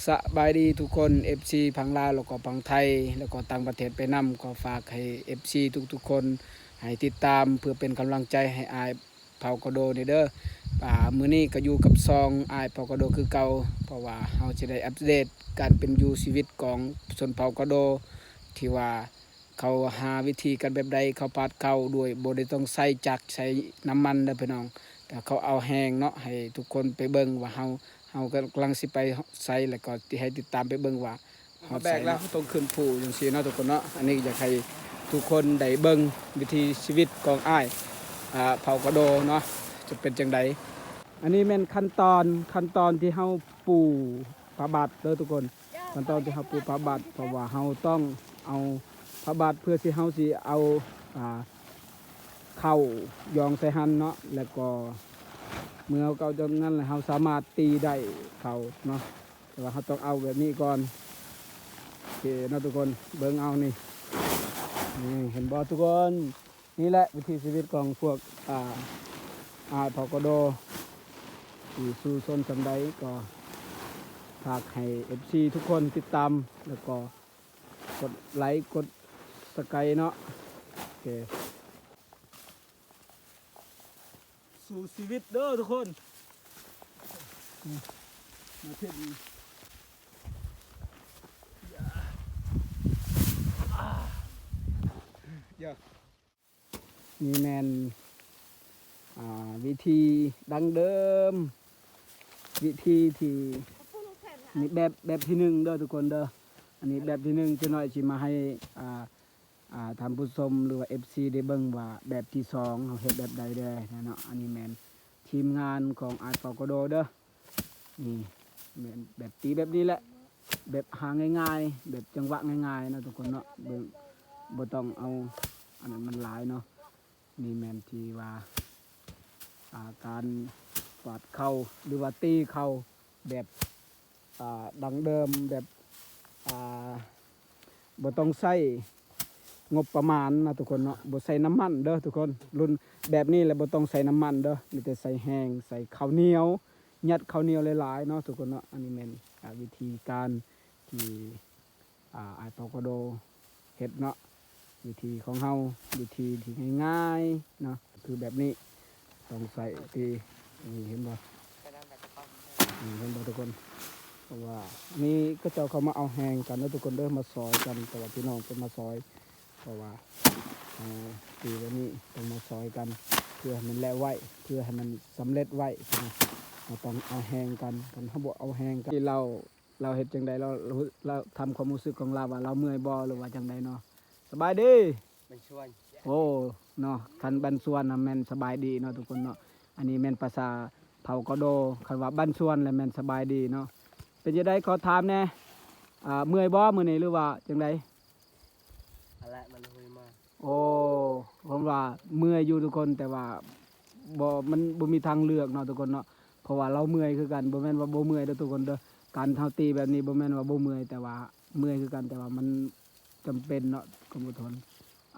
ສະບາຍດີທຸກຄົນ ເອັຟຊີ ຝັ່ງລາວ ແລ້ວກໍຝັ່ງໄທ ແລ້ວກໍຕ່າງປະເທດໄປນຳ. ກໍຝາກໃຫ້ ເອັຟຊີ ທຸກໆຄົນໃຫ້ຕິດຕາມ ເພື່ອເປັນກຳລັງໃຈໃຫ້ອ້າຍເຜົ່າກະໂດນີ້ເດີ. ອ່າ ມື້ນີ້ກໍຢູ່ກັບຊ່ອງອ້າຍເຜົ່າກະໂດຄືເກົ່າ ເພາະວ່າເຮົາຈະໄດ້ອັບເດດການເປັນຢູ່ຊີວິດຂອງຊົນເຜົ່າກະໂດ ທີ່ວ່າ ເຂົາຫາວິທີການແບບໃດ ເຂົາປາດເຂົ້າໂດຍບໍ່ໄດ້ຕ້ອງໃຊ້ຈັກໃຊ້ນ້ຳມັນເດີພີ່ນ້ອງ. ແຕ່ເຂົາເອົາແຮງເນາະ ໃຫ້ທຸກຄົນໄປເບິ່ງວ່າເຮົາ ເຮົາກຳລັງຊິໄປໃສ ແລ້ວກໍໃຫ້ຕິດຕາມໄປເບິ່ງວ່າເຮົາແບກແລ້ວ ເຮົາຕ້ອງຂຶ້ນພູຈັ່ງຊີ້ເນາະທຸກຄົນເນາະ. ອັນນີ້ຢາກໃຫ້ທຸກຄົນໄດ້ເບິ່ງວິຖີຊີວິດຂອງອ້າຍ ອ່າ ເຜົ່າກະໂດເນາະ ຈະເປັນຈັ່ງໃດ. ອັນນີ້ແມ່ນຂັ້ນຕອນ ຂັ້ນຕອນທີ່ເຮົາປູຜ້າບັດເດີທຸກຄົນ. ຂັ້ນຕອນທີ່ເຮົາປູຜ້າບັດ ເພາະວ່າເຮົາຕ້ອງເອົາຜ້າບັດ ເພື່ອທີ່ເຮົາຊິເອົາ ອ່າ ເຂົ້າຢອງໃສ່ຫັ້ນເນາະ ແລ້ວກໍເມື່ອເຮົາເອົາຈາກນັ້ນແລ້ວ ເຮົາສາມາດຕີໄດ້ເຂົ້າເນາະ. ແຕ່ວ່າເຮົາຕ້ອງເອົາແບບນີ້ກ່ອນ. ໂອເຄເນາະທຸກຄົນ ເບິ່ງເອົານີ້ ນີ້ເຫັນບໍ່ທຸກຄົນ? ນີ້ແຫຼະວິຖີຊີວິດຂອງພວກ ອ່າ ອ້າຍເຜົ່າກະໂດ ຊິສູ້ຊົນສ່ຳໃດ ກໍຝາກໃຫ້ ເອັຟຊີ ທຸກຄົນຕິດຕາມ ແລ້ວກໍກົດໄລກົດສະໄກເນາະ. ໂອເຄ ສູ້ຊີວິດເດີທຸກຄົນ. ມາເທດນີ້ ນີ້ແມ່ນ ອ່າ ວິທີດັ້ງເດີມ ວິທີທີ່ ນີ້ແບບ ແບບທີໜຶ່ງເດີທຸກຄົນເດີ. ອັນນີ້ແບບທີໜຶ່ງ ຈັກໜ້ອຍຊິມາໃຫ້ ອ່າ ອ່າ ທ່ານຜູ້ຊົມ ຫຼືວ່າ ເອັຟຊີ ໄດ້ເບິ່ງວ່າແບບທີສອງເຮົາເຮັດແບບໃດແດ່ເນາະ. ອັນນີ້ແມ່ນທີມງານຂອງອ້າຍເຜົ່າກະໂດເດີ. ນີ້ແມ່ນແບບຕີແບບນີ້ແຫຼະ ແບບຫາງ່າຍໆ ແບບຈັງຫວະງ່າຍໆເນາະທຸກຄົນເນາະ. ເບິ່ງ ບໍ່ຕ້ອງເອົາອັນນັ້ນມັນຫຼາຍເນາະ. ນີ້ແມ່ນທີ່ວ່າ ອ່າ ການກວາດເຂົ້າ ຫຼືວ່າຕີເຂົ້າແບບ ອ່າ ດັ້ງເດີມ ແບບ ອ່າ ບໍ່ຕ້ອງໃຊ້ງົບປະມານນະທຸກຄົນເນາະ. ບໍ່ໃສ່ນ້ຳມັນເດີທຸກຄົນ. ລຸ້ນແບບນີ້ແຫຼະ ບໍ່ຕ້ອງໃສ່ນ້ຳມັນເດີ ມີແຕ່ໃສ່ແຮງ ໃສ່ເຂົ້າໜຽວ ຍັດເຂົ້າໜຽວຫຼາຍໆເນາະທຸກຄົນເນາະ. ອັນນີ້ແມ່ນ ອ່າ ວິທີການທີ່ ອ່າ ອ້າຍເຜົ່າກະໂດເຮັດເນາະ. ວິທີຂອງເຮົາ ວິທີທີ່ງ່າຍໆເນາະ ຄືແບບນີ້ ຕ້ອງໃສ່ຕີ ນີ້ເຫັນບໍ່? ນີ້ເຫັນບໍ່ທຸກຄົນ? ເພາະວ່ານີ້ເຂົາເຈົ້າເຂົ້າມາເອົາແຮງກັນເດີທຸກຄົນເດີ ມາຊ່ອຍກັນ. ເພາະວ່າພີ່ນ້ອງເພິ່ນມາຊ່ອຍ ເພາະວ່າເຮົາຕີແບບນີ້ຕ້ອງມາຊ່ອຍກັນ ເພື່ອໃຫ້ມັນແລ້ວໄວ ເພື່ອໃຫ້ມັນສຳເລັດໄວ. ເຮົາຕ້ອງເອົາແຮງກັນ ຄັນເຮົາບໍ່ເອົາແຮງກັນ ທີ່ລາວ ລາວເຮັດຈັ່ງໃດ? ລາວ ລາວຖາມຄວາມຮູ້ສຶກຂອງລາວວ່າລາວເມື່ອຍບໍ່ ຫຼືວ່າຈັ່ງໃດເນາະ? ສະບາຍດີ ບັນຊວນ. ໂອ້ ເນາະ ຄັນບັນຊວນນະແມ່ນສະບາຍດີເນາະທຸກຄົນເນາະ. ອັນນີ້ແມ່ນພາສາເຜົ່າກະໂດ ຄັນວ່າບັນຊວນລະແມ່ນສະບາຍດີເນາະ. ເປັນຈັ່ງໃດ ຂໍຖາມແດ່ ອ່າ ເມື່ອຍບໍ່ມື້ນີ້ ຫຼືວ່າຈັ່ງໃດ? ອັນແລະມັນຫຸຍມາ ໂອ້ ເພິ່ນວ່າເມື່ອຍຢູ່ທຸກຄົນ ແຕ່ວ່າບໍ່ ມັນບໍ່ມີທາງເລືອກເນາະທຸກຄົນເນາະ. ເພາະວ່າລາວເມື່ອຍຄືກັນ ບໍ່ແມ່ນວ່າບໍ່ເມື່ອຍເດີທຸກຄົນເດີ. ການເຮົາຕີແບບນີ້ບໍ່ແມ່ນວ່າບໍ່ເມື່ອຍ ແຕ່ວ່າເມື່ອຍຄືກັນ ແຕ່ວ່າມັນຈຳເປັນເນາະ ຄວາມອົດທົນ.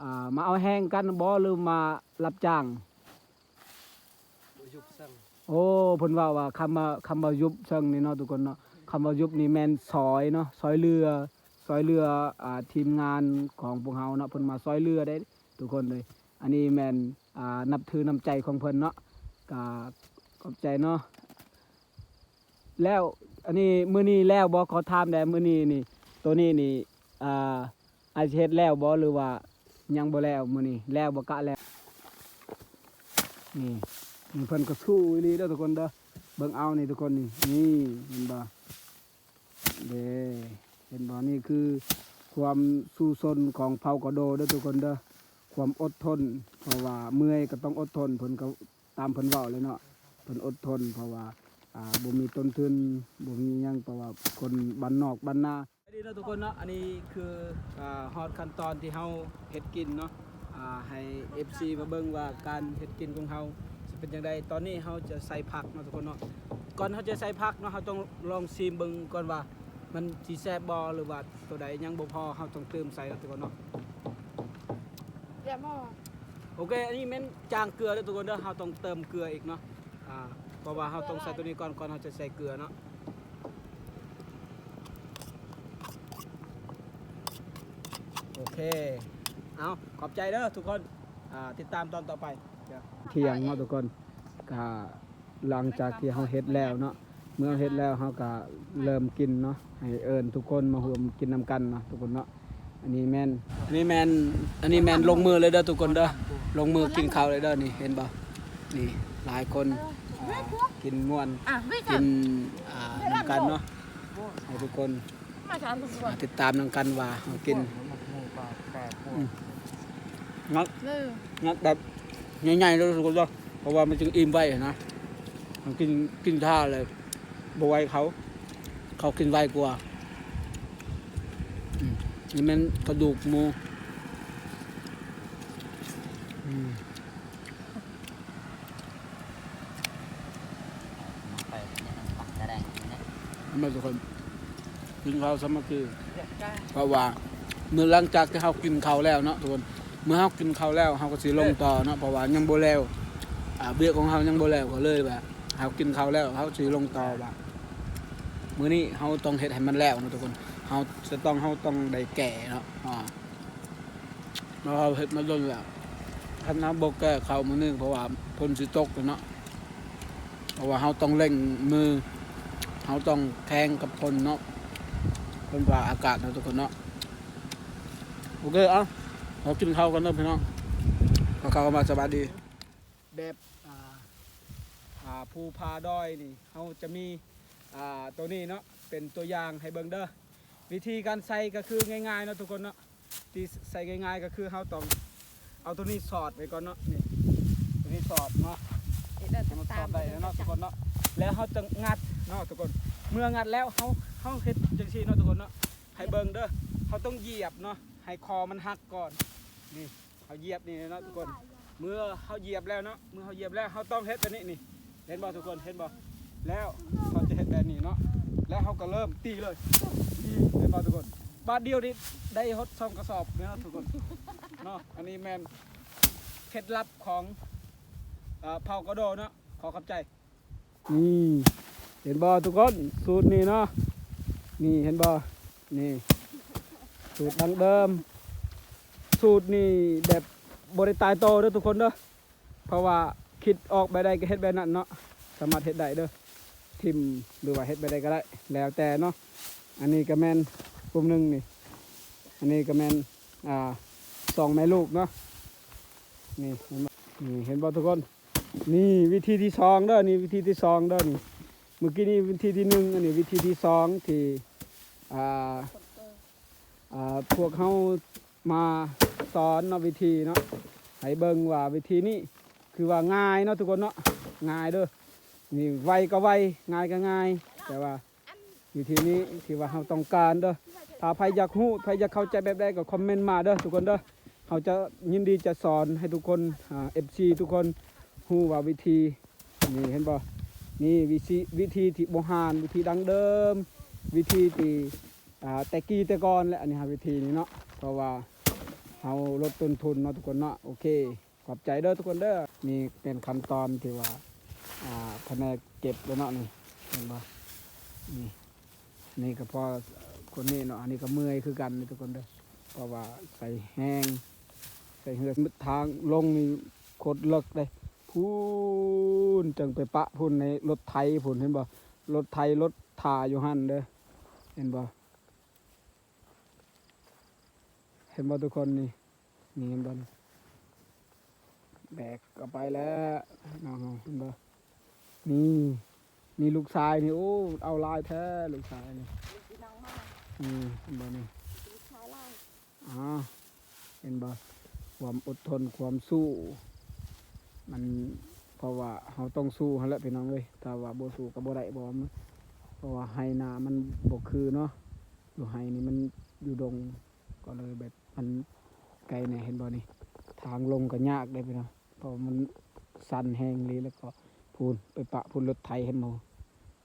ອ່າ ມາເອົາແຮງກັນບໍ ຫຼືມາຮັບຈ້າງ? ບໍ່ຢຸດເຊິ່ງ. ໂອ້ ເພິ່ນເວົ້າວ່າ ຄຳວ່າ ຄຳວ່າຢຸດເຊິ່ງນີ້ເນາະທຸກຄົນເນາະ ຄຳວ່າຢຸດນີ້ແມ່ນຊ່ອຍເນາະ ຊ່ອຍເຫຼືອ ຊ່ອຍເຫຼືອ ອ່າ ທີມງານຂອງພວກເຮົາເນາະ ເພິ່ນມາຊ່ອຍເຫຼືອເດ້ທຸກຄົນເອີຍ. ອັນນີ້ແມ່ນ ອ່າ ນັບຖືນ້ຳໃຈຂອງເພິ່ນເນາະ ກະຂອບໃຈເນາະ. ແລ້ວອັນນີ້ມື້ນີ້ແລ້ວບໍ່? ຂໍຖາມແດ່ ມື້ນີ້ນີ້ ໂຕນີ້ນີ້ ອ່າ ອ້າຍຊິເຮັດແລ້ວບໍ່ ຫຼືວ່າຍັງບໍ່ແລ້ວ? ມື້ນີ້ແລ້ວບໍ່ ກະແລ້ວ? ນີ້ ນີ້ເພິ່ນກໍສູ້ອີ່ຫຼີເດີທຸກຄົນເດີ ເບິ່ງເອົານີ້ທຸກຄົນ ນີ້ ນີ້ເຫັນບໍ່ ເດ້ ເຫັນບໍ່? ນີ້ຄືຄວາມສູ້ຊົນຂອງເຜົ່າກະໂດເດີທຸກຄົນເດີ ຄວາມອົດທົນ ເພາະວ່າເມື່ອຍກໍຕ້ອງອົດທົນ ເພິ່ນກໍ ຕາມເພິ່ນເວົ້າເລີຍເນາະ ເພິ່ນອົດທົນ ເພາະວ່າ ອ່າ ບໍ່ມີຕົ້ນທຶນ ບໍ່ມີຫຍັງ ເພາະວ່າຄົນບ້ານນອກບ້ານນາ. ສະບາຍດີເນາະທຸກຄົນເນາະ ອັນນີ້ຄື ອ່າ ຮອດຂັ້ນຕອນທີ່ເຮົາເຮັດກິນເນາະ ອ່າ ໃຫ້ ເອັຟຊີ ມາເບິ່ງວ່າການເຮັດກິນຂອງເຮົາຊິເປັນຈັ່ງໃດ. ຕອນນີ້ເຮົາຈະໃສ່ຜັກເນາະທຸກຄົນເນາະ ກ່ອນເຮົາຈະໃສ່ຜັກເນາະ ເຮົາຕ້ອງລອງຊີມເບິ່ງກ່ອນວ່າມັນຊິແຊບບໍ່ ຫຼືວ່າໂຕໃດຍັງບໍ່ພໍ ເຮົາຕ້ອງຕື່ມໃສ່ເນາະທຸກຄົນເນາະ. ໂອເຄ ອັນນີ້ແມ່ນຈາງເກືອເດີທຸກຄົນເດີ ເຮົາຕ້ອງເຕີມເກືອອີກເນາະ ອ່າ ເພາະວ່າເຮົາຕ້ອງໃສ່ໂຕນີ້ກ່ອນ ກ່ອນເຮົາຈະໃສ່ເກືອເນາະ. ໂອເຄ ເອົາ ຂອບໃຈເດີທຸກຄົນ ອ່າ ຕິດຕາມຕອນຕໍ່ໄປ. ທ່ຽງເນາະທຸກຄົນ ກະຫຼັງຈາກທີ່ເຮົາເຮັດແລ້ວເນາະ ເມື່ອເຮັດແລ້ວເຮົາກະເລີ່ມກິນເນາະ ໃຫ້ເອີ້ນທຸກຄົນມາຮ່ວມກິນນຳກັນເນາະທຸກຄົນເນາະ. ອັນນີ້ແມ່ນ ອັນນີ້ແມ່ນ ອັນນີ້ແມ່ນລົງມືເລີຍເດີທຸກຄົນເດີ ລົງມືກິນເຂົ້າເລີຍເດີ. ນີ້ເຫັນບໍ່ ນີ້ຫຼາຍຄົນ ອ່າ ກິນມ່ວນ ກິນ ອ່າ ນຳກັນເນາະ ໃຫ້ທຸກຄົນ ມາ ອ່າ ຕິດຕາມນຳກັນວ່າເຮົາກິນ ອືມ ງັດ ເອີ ງັດແບບໃຫຍ່ໆເດີທຸກຄົນເດີ ເພາະວ່າມັນຈຶ່ງອີ່ມໄວນະ. ເຮົາກິນ ກິນຊ້າແລ້ວບໍ່ໄວເຂົາ ເຂົາກິນໄວກວ່າ. ອືມ ນີ້ແມ່ນກະດູກໝູ ອືມ. ມາທຸກຄົນ ກິນເຂົ້າສາມັກຄີ ເພາະວ່າມື້ຫຼັງຈາກທີ່ເຮົາກິນເຂົ້າແລ້ວເນາະທຸກຄົນ ເມື່ອເຮົາກິນເຂົ້າແລ້ວເຮົາກໍຊິລົງຕໍ່ເນາະ ເພາະວ່າຍັງບໍ່ແລ້ວ ອ່າ ວຽກຂອງເຮົາຍັງບໍ່ແລ້ວ ກໍເລີຍວ່າເຮົາກິນເຂົ້າແລ້ວເຮົາຊິລົງຕໍ່ວ່າ ມື້ນີ້ເຮົາຕ້ອງເຮັດໃຫ້ມັນແລ້ວເນາະທຸກຄົນ ເຮົາຈະຕ້ອງ ເຮົາຕ້ອງໄດ້ແກ່ເນາະ ອ່າ ເຮົາເຮັດມາດົນແລ້ວ ຄັນເຮົາບໍ່ແກ່ເຂົ້າມື້ນີ້ ເພາະວ່າຝົນຊິຕົກເນາະ ເພາະວ່າເຮົາຕ້ອງເລັ່ງມື ເຮົາຕ້ອງແຂ່ງກັບຝົນເນາະ ຝົນຟ້າອາກາດເນາະທຸກຄົນເນາະ. ໂອເຄ ເອົາ ເຮົາກິນເຂົ້າກັນເດີພີ່ນ້ອງ ຂໍກ່າວຄຳວ່າສະບາຍດີ. ແບບ ອ່າ ອ່າ ພູຜາດອຍນີ້ ເຮົາຈະມີ ອ່າ ໂຕນີ້ເນາະ ເປັນຕົວຢ່າງໃຫ້ເບິ່ງເດີ. ວິທີການໃສ່ກໍຄືງ່າຍໆເນາະທຸກຄົນເນາະ ທີ່ໃສ່ງ່າຍໆກໍຄືເຮົາຕ້ອງເອົາໂຕນີ້ສອດໄວ້ກ່ອນເນາະ ນີ້ ໂຕນີ້ສອດເນາະ ໃຫ້ມັນສອດໄດ້ເນາະທຸກຄົນເນາະ ແລ້ວເຮົາຈະງັດເນາະທຸກຄົນ. ເມື່ອງັດແລ້ວເຮົາ ເຮົາເຮັດຈັ່ງຊີ້ເນາະທຸກຄົນເນາະ ໃຫ້ເບິ່ງເດີ ເຮົາຕ້ອງຢຽບເນາະ ໃຫ້ຄໍມັນຫັກກ່ອນ ນີ້ ເຮົາຢຽບນີ້ເນາະທຸກຄົນ ເມື່ອເຮົາຢຽບແລ້ວເນາະ ເມື່ອເຮົາຢຽບແລ້ວ ເຮົາຕ້ອງເຮັດແບບນີ້ນີ້ ເຫັນບໍ່ທຸກຄົນ ເຫັນບໍ່? ແລ້ວເຮົາຈະເຮັດແບບນີ້ເນາະ ແລ້ວເຮົາກໍເລີ່ມຕີເລີຍ ນີ້ ເຫັນບໍ່ທຸກຄົນ? ບາດດຽວນີ້ໄດ້ຮອດສອງກະສອບເລີຍເນາະທຸກຄົນເນາະ. ອັນນີ້ແມ່ນເຄັດລັບຂອງ ເອີ ເຜົ່າກະໂດເນາະ ຂໍຂອບໃຈ. ນີ້ ເຫັນບໍ່ທຸກຄົນ? ສູດນີ້ເນາະ ນີ້ ເຫັນບໍ່? ນີ້ ສູດດັ້ງເດີມ ສູດນີ້ແບບບໍ່ໄດ້ຕາຍໂຕເດີທຸກຄົນເດີ ເພາະວ່າຄິດອອກແບບໃດກໍເຮັດແບບນັ້ນເນາະ ສາມາດເຮັດໄດ້ເດີ ຖິ້ມ ຫຼືວ່າເຮັດແບບໃດກໍໄດ້ ແລ້ວແຕ່ເນາະ. ອັນນີ້ກໍແມ່ນກຸ່ມໜຶ່ງນີ້ ອັນນີ້ກໍແມ່ນ ອ່າ ສອງແມ່ລູກເນາະ ນີ້ ເຫັນບໍ່? ນີ້ ເຫັນບໍ່ທຸກຄົນ? ນີ້ວິທີທີສອງເດີ ນີ້ວິທີທີສອງເດີ ນີ້ ມື້ກີ້ນີ້ວິທີທີໜຶ່ງ ອັນນີ້ວິທີທີສອງ ທີ່ ອ່າ ອ່າ ພວກເຮົາມາສອນເນາະ ວິທີເນາະ ໃຫ້ເບິ່ງວ່າວິທີນີ້ຄືວ່າງ່າຍເນາະທຸກຄົນເນາະ ງ່າຍເດີ ນີ້ ໄວກໍໄວ ງ່າຍກໍງ່າຍ ແຕ່ວ່າ ວິທີນີ້ທີ່ວ່າເຮົາຕ້ອງການເດີ. ຖ້າໃຜຢາກຮູ້ ໃຜຢາກເຂົ້າໃຈແບບໃດກໍຄອມເມັນມາເດີທຸກຄົນເດີ ເຮົາຈະຍິນດີຈະສອນໃຫ້ທຸກຄົນ ອ່າ ເອັຟຊີ ທຸກຄົນຮູ້ວ່າວິທີ ນີ້ເຫັນບໍ່? ນີ້ວິທີ ວິທີທີ່ບູຮານ ວິທີດັ້ງເດີມ ວິທີທີ່ ອ່າ ແຕ່ກີ້ແຕ່ກ່ອນແຫຼະ ອັນນີ້ຫາ ວິທີນີ້ເນາະ ເພາະວ່າເຮົາລົດຕົ້ນທຶນເນາະທຸກຄົນເນາະ. ໂອເຄ ຂອບໃຈເດີທຸກຄົນເດີ. ນີ້ເປັນຂັ້ນຕອນທີ່ວ່າ ອ່າ ພະແນກເກັບແລ້ວເນາະ ນີ້ ເຫັນບໍ່? ນີ້ ນີ້ກໍພໍຄົນນີ້ເນາະ ອັນນີ້ກໍເມື່ອຍຄືກັນນີ້ທຸກຄົນເດີ ເພາະວ່າໃສ່ແຮງ ໃສ່ເຫື່ອ ທາງລົງນີ້ໂຄດເລິກເດ້ ພຸ້ນ ຈັ່ງໄປປະພຸ້ນໃນລົດໄຖພຸ້ນ ເຫັນບໍ່? ລົດໄຖລົດຖ້າຢູ່ຫັ້ນເດີ ເຫັນບໍ່? ເຫັນບໍ່ທຸກຄົນ? ນີ້ ນີ້ເຫັນບໍ່? ແບກເຂົ້າໄປແລ້ວເນາະ ເຫັນບໍ່? ນີ້ ນີ້ລູກຊາຍນີ້ ໂອ້ ເອົາຫຼາຍແທ້ລູກຊາຍນີ້ ນີ້ ເຫັນບໍ່ນີ້? ອ່າ ເຫັນບໍ່? ຄວາມອົດທົນ ຄວາມສູ້ ມັນ ເພາະວ່າເຮົາຕ້ອງສູ້ຫັ້ນແຫຼະພີ່ນ້ອງເອີຍ ຖ້າວ່າບໍ່ສູ້ກໍບໍ່ໄດ້ ເພາະວ່າໄຮ່ນາມັນບໍ່ຄືເນາະ ຢູ່ໄຮ່ນີ້ມັນຢູ່ດົງ ກໍເລີຍແບບມັນໄກແດ່ ເຫັນບໍ່ນີ້? ທາງລົງກໍຍາກເດ້ພີ່ນ້ອງ ເພາະວ່າມັນຊັນແຮງອີ່ຫຼີ ແລ້ວກໍພຸ້ນ ໄປປະພຸ້ນ ລົດໄຖ ເຫັນບໍ່?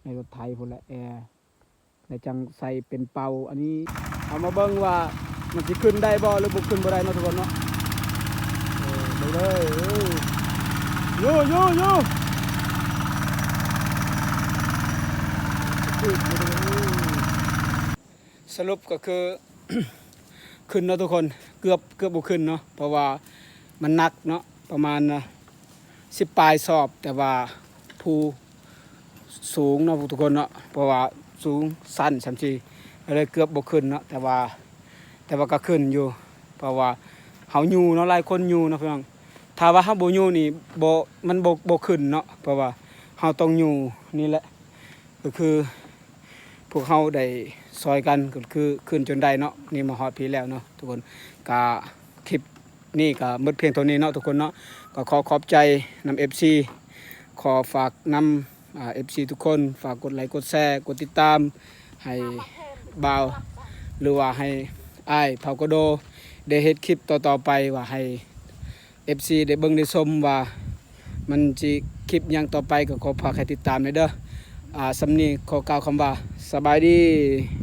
ໃນລົດໄຖພຸ້ນແຫຼະ ແອ ແລ້ວຈັ່ງໃສ່ເປັນເປົາ. ອັນນີ້ເຮົາມາເບິ່ງວ່າມັນຊິຂຶ້ນໄດ້ບໍ່ ຫຼືບໍ່ຂຶ້ນບໍ່ໄດ້ເນາະທຸກຄົນເນາະ. ເອີ ເບິ່ງເດີ ຢູ່ ຢູ່ ຢູ່ ສະຫຼຸບກໍຄື ເ ຂຶ້ນເນາະທຸກຄົນ ເກືອບ ເກືອບບໍ່ຂຶ້ນເນາະ ເພາະວ່າມັນໜັກເນາະ ປະມານສິບປາຍສອບ ແຕ່ວ່າພູສູງເນາະທຸກຄົນເນາະ ເພາະວ່າສູງຊັນຊ່ຳຊີ້ ກໍເລີຍເກືອບບໍ່ຂຶ້ນເນາະ ແຕ່ວ່າ ແຕ່ວ່າກໍຂຶ້ນຢູ່ ເພາະວ່າເຮົາຍູ້ເນາະ ຫຼາຍຄົນຍູ້ເນາະພີ່ນ້ອງ ຖ້າວ່າເຮົາບໍ່ຍູ້ນີ້ບໍ່ ມັນບໍ່ ບໍ່ຂຶ້ນເນາະ ເພາະວ່າເຮົາຕ້ອງຍູ້ນີ້ແຫຼະ ກໍຄື ພວກເຮົາໄດ້ຊ່ອຍກັນ ກໍຄືຂຶ້ນຈົນໄດ້ເນາະ ນີ້ມາຮອດພີ້ແລ້ວເນາະທຸກຄົນ ກະຄລິບນີ້ກະໝົດພຽງເທົ່ານີ້ເນາະທຸກຄົນເນາະ ກໍຂໍຂອບໃຈນຳເອັຟຊີ ຂໍຝາກນຳ ອາ ເອັຟຊີທຸກຄົນ ຝາກກົດໄລກົດແຊ ກົດຕິດຕາມ ໃຫ້ບ່າວ ຫຼືວ່າໃຫ້ອ້າຍເຜົ່າກະໂດ ໄດ້ເຮັດຄລິບຕໍ່ໆໄປ ວ່າໃຫ້ ເອັຟຊີ ໄດ້ເບິ່ງໄດ້ຊົມວ່າມັນຊິຄລິບຫຍັງຕໍ່ໄປ ກໍຂໍຝາກໃຫ້ຕິດຕາມແດ່ເດີ ອາ ສ່ຳນີ້ຂໍກ່າວຄຳວ່າ ສະບາຍດີ.